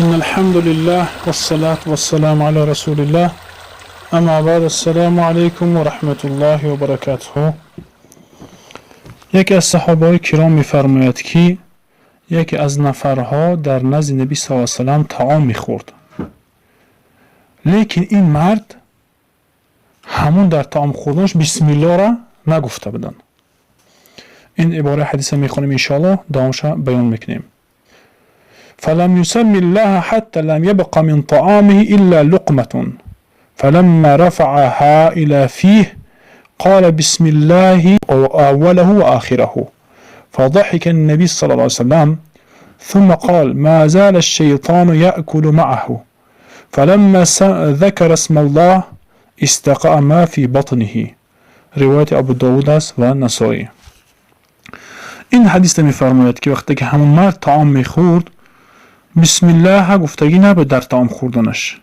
إن الحمد لله والصلاة والسلام على رسول الله، أما بعد، السلام عليكم ورحمة الله وبركاته. یکی از صحابه کرام میفرماید که یکی از نفرها در نزد نبی صلی الله علیه و سلم طعام میخورد، لیکن این مرد همون در طعام خوردنش بسم الله را نگفته بودن. این عباره حدیث میخونیم، انشاءالله دوامش بیان میکنیم. فلم يسم الله حتى لم يبق من طعامه إلا لقمة، فلما رفعها إلى فيه قال بسم الله أوله وآخره، فضحك النبي صلى الله عليه وسلم، ثم قال ما زال الشيطان يأكل معه، فلما ذكر اسم الله استقاء ما في بطنه. روایت ابو داود است و نسائی. این حدیث میفرماید که وقتی که همون مرد طعام میخورد، بسم الله گفتگی نبود در طعام خوردنش،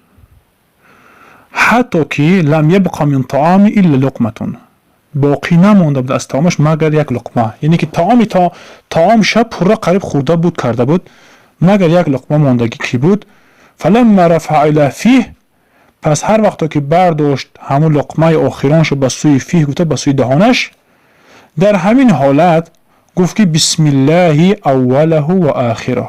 حتی که لم یبقى من طعام الا لقمة، باقی نمانده بود از طعامش مگر یک لقمه، یعنی که طعامی تا طعام شب پورا قریب خورده بود، کرده بود، مگر یک لقمه ماندگی کی بود. فلما رفع الى فیه، پس هر وقتا که برداشت همون لقمه آخرانش به سوی فیه، گفته به سوی دهانش، در همین حالت گفت که بسم الله اوله و آخره،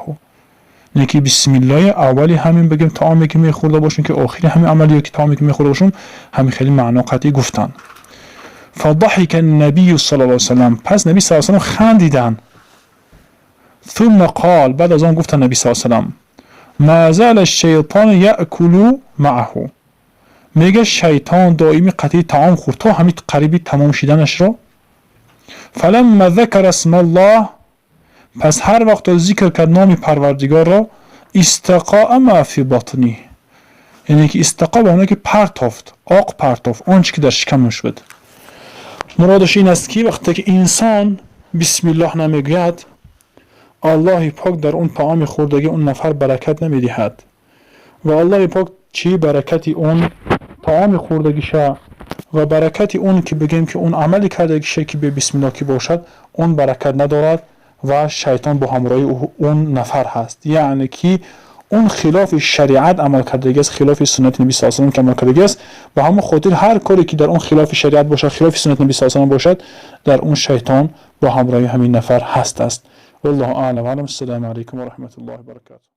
یعنی که بسم الله اولی همین بگیم طعامی که میخورده باشون که آخری همین عملی که طعامی که میخورده باشون، همین خیلی معنا قطعی گفتن. فضحك النبي صلى الله عليه وسلم، پس نبی صلی الله علیه و سلم خندیدن. ثم قال، بعد از آن گفتن نبی صلی الله علیه و سلم ما زال الشیطان یأکل معه، میگه شیطان دائمی قطعی طعام خورد تا همین قریبی تمام شدنش را. فلما ذکر اسم الله، پس هر وقت ذکر کرد نام پروردگار را، استقاء ما فی بطنه، یعنی که استقا به که پرتافت، آق پرتافت آنچه که در شکمش بود. مرادش این است که وقتی که انسان بسم الله نمیگوید، الله پاک در اون طعام خوردگی اون نفر برکت نمیدهد و الله پاک چی برکتی اون طعام خوردگیشه و برکت اون که بگیم که اون عملی کردگیشه که به بسم الله که باشد، اون برکت ندارد و شیطان با همراهی اون نفر هست، یعنی که اون خلاف شریعت عمل کردگی است، خلاف سنت نبی صلی الله علیه و عمل کردگی است. و همون خاطر هر کاری که در اون خلاف شریعت باشد، خلاف سنت نبی صلی الله علیه و باشد، در اون شیطان با همراهی همین نفر هست است. والله اعلم. السلام علیکم و رحمت الله و برکاته.